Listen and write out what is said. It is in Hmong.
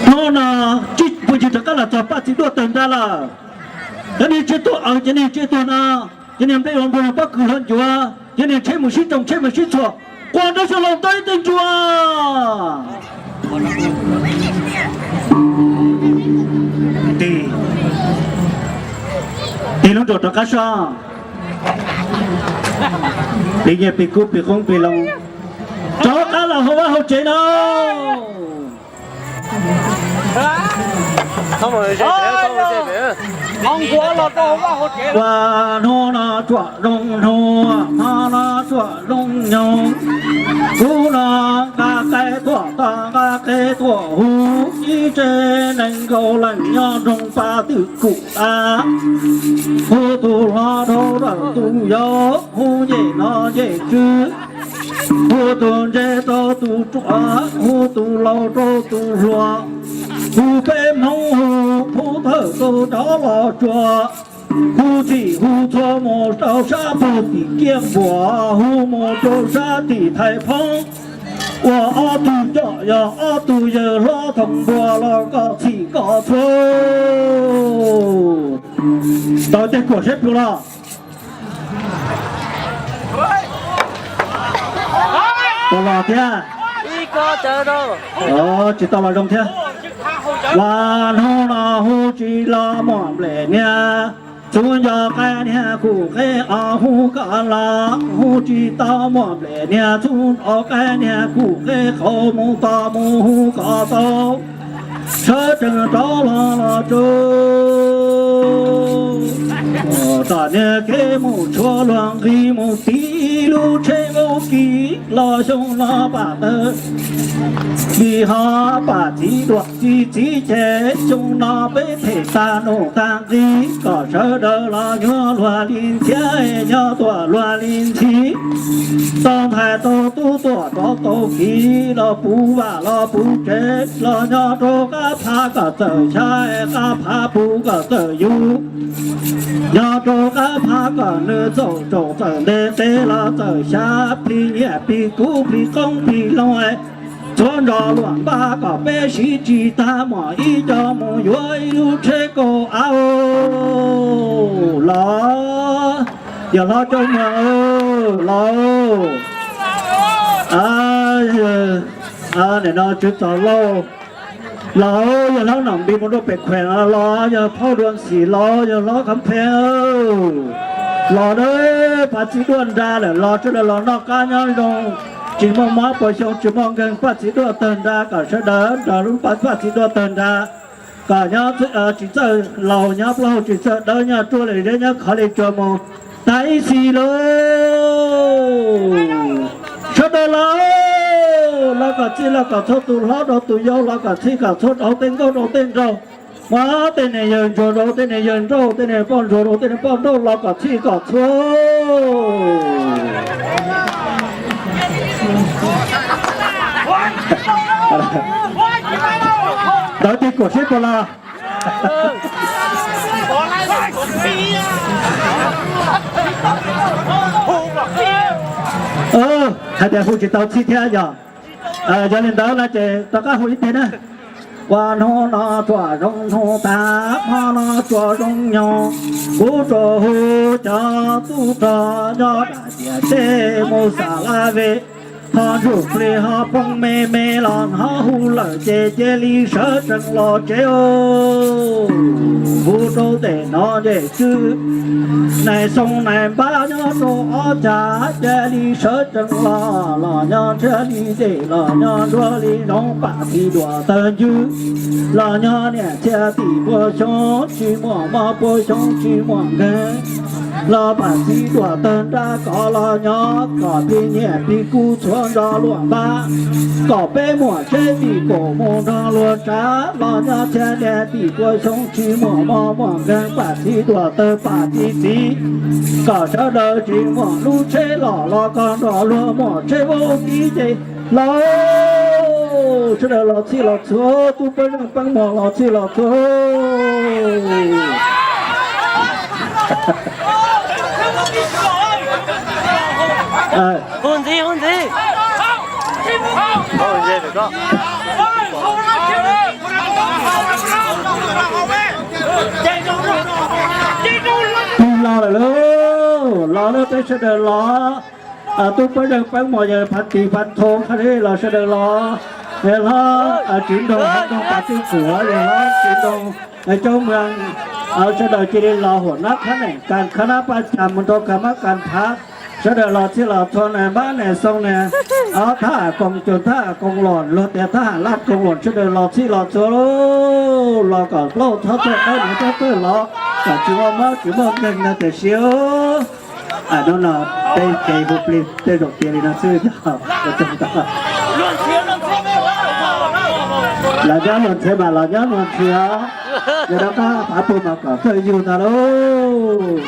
Hnub no tsis pub yus rov qab los txog Paj Txiv Duaj tawg nra lawm. Cov niag tsiaj tuag aws, cov niag tsiaj tuag no, cov niag nplej ua npua, pob kws hluav ncuav, cov niag tsheb mus sib tsoo, tsheb mus sib txhuam, quaj nrov xyoo laus tau ib teg ntsuag. Tig, tig lub nraum rov qab soj. Plig nyiaj plig kub plig qoob plig loo, rov qab los hauv vaj hauv tsev no. Ua hnub no tsuam zoo hnub, hmo no tsuam zoo nyoog, kub no nqa qaib tuaj tog, nqa qe tuaj huv, ib tsev neeg nkaus leej nyob nroog pab twm kuj av. Hu tus hlob rau tus yau, hu nyem no nyem tswv, hu tus ntse rau tus ruam, hu tus laus rau tus hluas, hu peb Hmoob hu phub thawj rau rov los tsuas, hu txhim hu txhua mus rau sab pug tim Kiaj Npuam, hu mus rau sab tim Thaiv Phoob, ua ob tug coj yog ob tug yawg hlob Thoom Npua los kom txhim kom txhua. Tau tej kuam seb plhu los. Tau los thiab. Tsis tau los zoo thiab. Ua hnub no hu tsis los muaj nplej niag, txhub nco qaib niag kuj qe os hu kom los, hu tsis tau muaj nplej niag, txhub nco qaib niag kuj qe qau mus tos mus hu kom tau. Sawv tsees rov los los tsuag, tom niag kev mus tshuav luag nqi mus tiv lub tsheb vaub kis los xyoo no pam tawg, vim ho pam txiv duam txiv txiv ces xyoo no peb them tag nuj tag nqi kom sawv daws los nyuaj luag li ntxhiab, nyob tuaj luag li ntxhi. Tau ntxhais tau tub tuaj rov tau kiv los puv vaj los puv tsev los nyob rau qab phav kom txawm xyab, qab phav puv kom txawm yug. Nyob rau qab phav kom nws txaus tsaus txawm ntev ntev los txawm xyab, plig nyiaj plig kub plig qoob plig loo, txhua nrog luag npaj kom peb siv tsis tag muaj ib co mus yuav ib lub tsheb kaus av los. Yawg hlob Tsaub Muag, los. Nim no tswv txos lauj. Los yawg hlob Nom Npis mus rau pem khuem los, yawg phauj Dua Xim los, yawg hlob Khab Pheej los, Paj Txiv Duaj nra lawm los, sawv daws los noj qab nyob zoo, tsis muaj mob puas xyoo tsis muaj nkeeg, Paj Txiv Duaj tawg nra kom sawv daws nrog lub Paj Txiv Duaj tawg nra, kom nyob Tsis Txawj laus nyob plaub hau, Tsis Txawj dawb nyob ruaj li zeb, nyob khov li tsua mus tag ib txhis lauj. Sawv daws los, los kom txhij los kom txhua, tus hlob rau tus yau los kom txhij kom txhua, rau tej nkauj rau tej nraug, mas tej niag yawg ntsuag rau tej niag yawg nraug, tej niag poj ntsuag rau tej niag poj nraug los kom txhij kom txhua. Ntawd tig kuam seb puas los. Hais tias hu tsis tau txhij thiab yog. Yog li ntawd no ces rov qab hu ib teg na. Ua hnub no tsuas zoo hnub tag, hmo no tsuas zoo nyoog, kuv tsuas hu cov tub rog nyob dam tiam teb mus Xas Las Ves, ho ntsuj plig ho poob me me los hnov hu lawm ces cia li sawv tsees los tsev. Hu rau ntawm no ncej tswb, nais xoo nais npab nyob rau ob cag, cia li sawv tsees los, los nyob nrhiav li dej, los nyob nruab li zoov, pam txiv duam tawg ncwg, los nyob niam txiag tim pua xyoob tsis muaj mob, pua xyoob tsis muaj nkeeg, los pam txiv duam tawg nra kom los nyob, kom plig nyiaj plig kub txhua nrog luag npab, kom peb muaj tsheb tim kaum mus nrog luag tsav, los nyob txhiab niag tim pua xyoob tsis muaj mob muaj nkeeg, pam txiv duam tawg pam txiv txiv, kom sawv daws tsis muaj lub tsheb los, los kom nrog luag muaj tsheb vaub kib ces los, sawv daws los txhij los txhua, tub peeb neej peeb mos los txhij los txhua. Hu ntxiv, hu ntxiv. Twb los lawm lauj, los lawm peb sawv daws los. Tub Pab Zeej Pab Mos Yawg Phas Tis Phas Thoo Khas Dij los sawv daws los. Yawg hlob Tsis Nroog, Nroog Pas Tij Kuam, yawg hlob Tsis Nroog, Coob Mweej, sawv daws cia li los huam nab khab neem kas khab nab paj tsas mus rau kas mab kas phav. Sawv daws los txhij los txhua na, npab na, xoo na, ob thab ham koos, cuas thab ham koos los, luag tias thab ham laj koos los, sawv daws los txhij los txhua lauj, los kom plaub txhob txawj dawb, niam txhob txawj lov, kom tsis muaj mob tsis muaj nkeeg no tiam sis. Hnub no peb kev hu plig tej zaum tiav li no xwb yog ua tsaug ntau. Los nyob luag nrhiav mas los nyob luag nrhiav, yog rov qab phav puag mas kom txawj yug ntag lauj.